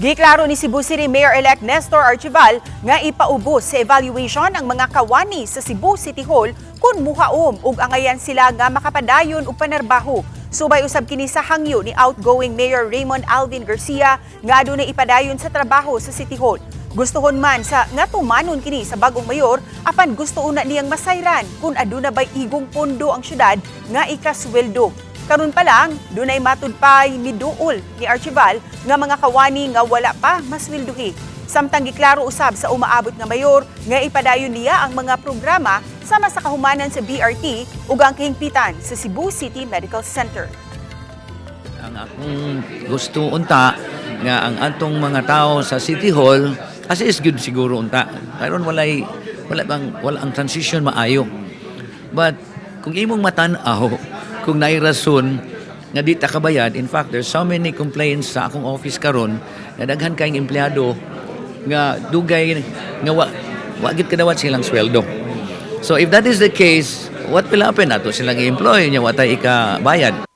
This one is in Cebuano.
Giklaro ni Cebu City Mayor-elect Nestor Archival nga ipaubos sa evaluation ang mga kawani sa Cebu City Hall kung muhaom ug angayan sila nga makapadayon og panarbaho. Subay usab kini sa hangyo ni outgoing Mayor Raymond Alvin Garcia nga adunay ipadayon sa trabaho sa City Hall. Gustohon man sa nga tumanon kini sa bagong mayor, apan gusto una niyang masayran kung aduna bay igong pondo ang syudad nga ikasweldo. Karon pa lang, dunay matud pay miduol ni Archival nga mga kawani nga wala pa maswelduhi. Samtang giklaro usab sa umaabot nga mayor nga ipadayon niya ang mga programa sama sa kahumanan sa BRT ug ang kahingpitan sa Cebu City Medical Center. Ang akong gusto unta nga ang atong mga tao sa City Hall kasi is good siguro unta. Karon walay wala bang wala ang transition maayo. But kung imong matan-aw kung naay rason nga di ta kabayad, in fact, there's so many complaints sa akong office karon nga daghan kayong empleyado nga dugay nga wa gid kadawat silang sweldo. So if that is the case, what will happen? Ato silang i-employ nya wa tay ikabayad.